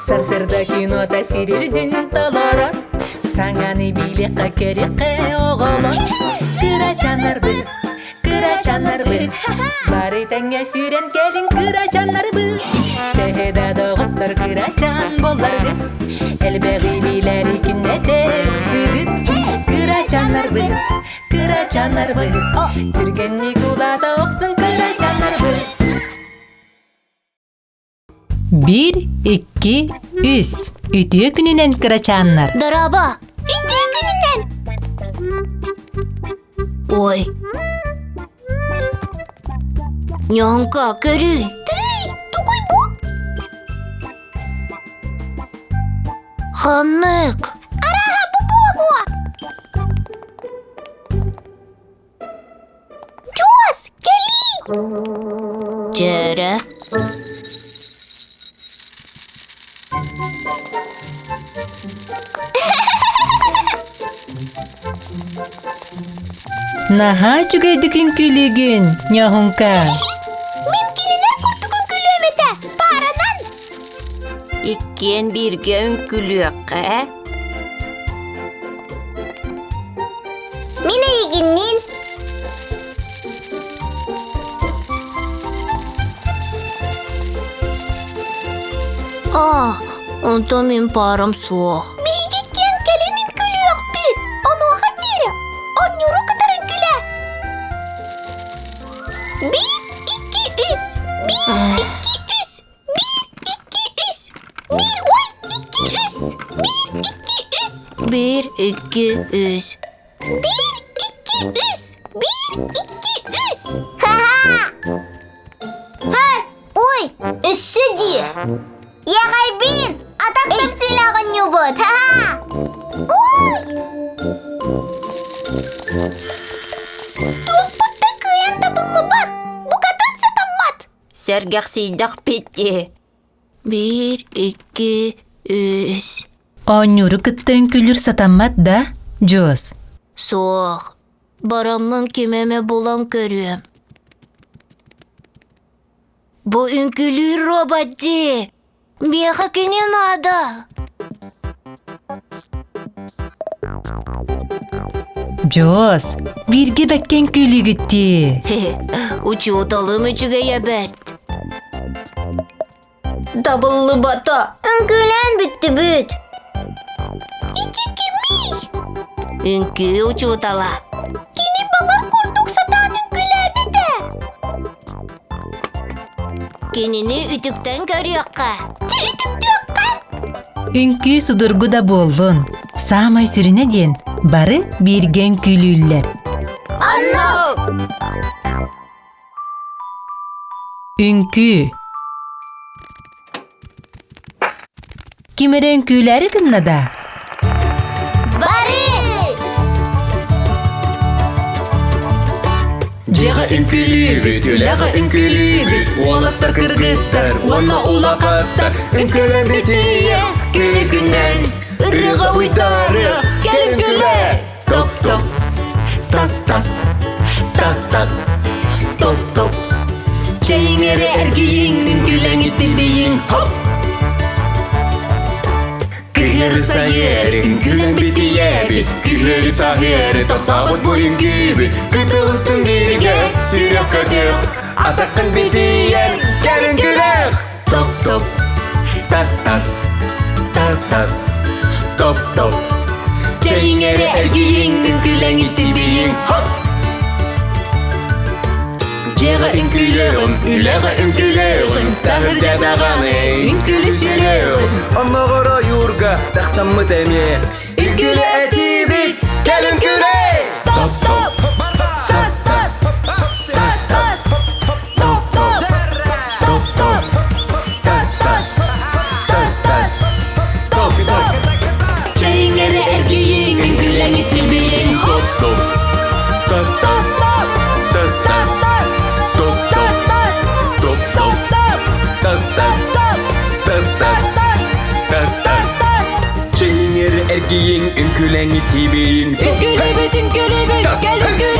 Сарсыарда кинота сирирдин толорор, Саҥаны билиэххэ көрүөххэ оҕолор. Кырачааннарбыт, кырачааннарбыт, Бары тэҥҥэ сүүрэн кэлиҥ кырачааннарбыт. Төһө да доҕоттор кырачаан буолларгыт, Элбэҕи билэри күннэтэ ыксыгыт. Кырачааннарбыт, кырачааннарбыт, Түргэнник улаата охсун кырачааннарбыт. Биир, икки, үс. Үтүө күнүнэн кырачааннар. Дорообо! Үтүө күнүнэн! Ой. Ньоҥка, көрүүй. Тый, тугуй бу? Ханнык? Арааһа бу буолуо. Чуос, кэлиий! Дьэрэ. Наһаа үчүгэйдик үҥкүүлүүгүн, Ньоһуҥка. Мин кинилэр курдук үҥкүүлүөм этэ, пааранан. Иккиэн бииргэ үҥкүүлүөххэ. Мин эйигинниин. Аа, онтон мин паарам суох. Биһиги иккиэн кэлин үҥкүүлүөхпүт. Онуоха диэри онньууру кытары үҥкүүлээ. Биир, икки, үс. Биир, икки, үс. Биир, икки, үс. Биир, ой, икки, үс. Биир, икки, үс. Биир, икки, үс. Биир, икки, үс. Биир, икки, үс. Ха-ха! Ха! Ой, өссө дии. Яҕайбин! Атах тэпсиилээх оонньуубут. Ха-ха! Ой! Туохпут да кыайан табыллыбат. Букатын сатаммат. Сэргэхсийдэхпит дии. Биир, икки, үс. Оонньууру кытта үҥкүүлүүр сатаммат да, Дьуос? Суох. Бараммын ким эмэ булан көрүөм. Бу үҥкүүлүүр робот дии. Миэхэ кини наада. Дьуос, бииргэ бэккэ үҥкүүлүүгүт дии. Учууталым үчүгэйэ бэрт. Табыллыбата. Үҥкүүлээн бүттүбүт. Ити кимий? Үҥкүү учуутала. Кини балар курдук сатаан үҥкүүлээбитэ. Кинини үтүктэн көрүөххэ. Дьэ үтүктүөххэ. Үҥкүү судургу да буоллун. Саамай сүрүнэ диэн бары бииргэ үҥкүүлүүллэр. Оннук! Үҥкүү. Ким эрэ үҥкүүлээри гынна да? Бары! Дьиэҕэ үҥкүүлүүбүт, үлэҕэ үҥкүүлүүбүт, уолаттар, кыргыттар уонна улахаттар үҥкүүлэн битиэх күнү-күннэн ырыаҕа уйдарыах кэлин күлэ топ-топ тас-тас тас-тас топ-топ чэйиҥ эрэ эргийиҥ үҥкүүлэҥ итирбийиҥ хоп Күһүөрү сайыары үҥкүүлэн битийэбит, күһүөрү саһыары тохтообут бу үҥкүүбүт. Кытылыстын бииргэ сүрэх көтүөх, атаххын битийэр кэлин күлэх. Топ-топ, тас-тас, тас-тас, топ-топ. Чэйиҥ эрэ эргийиҥ, үҥкүүлэҥ итирбийиҥ, хоп! Дьиэҕэ үҥкүүлүөҕүм, үлэҕэ үҥкүүлүөҕүм, таһырдьа даҕаны үҥкүүлү сүрүөҕүм. Онноҕор ойуурга тахсаммыт эмиэ Үҥкүүлү этиибит, кэл үҥкүүлэ! Топ-топ, тас-тас, тас-тас, топ-топ, топ-топ, тас-тас, тас-тас, топ-топ. Чэйиҥ эрэ эргийиҥ, үҥкүүлэҥ итирбийиҥ, Топ-топ, тас-тас, тас-тас, топ-топ, топ-топ, тас-тас, тас-тас, тас-тас. Чэйиҥ эрэ эргийиҥ, үҥкүүлэҥ итибийиҥ. Үҥкүүлүүбүт, үҥкүүлүүбүт, Тас. кэл үҥкүүлээ!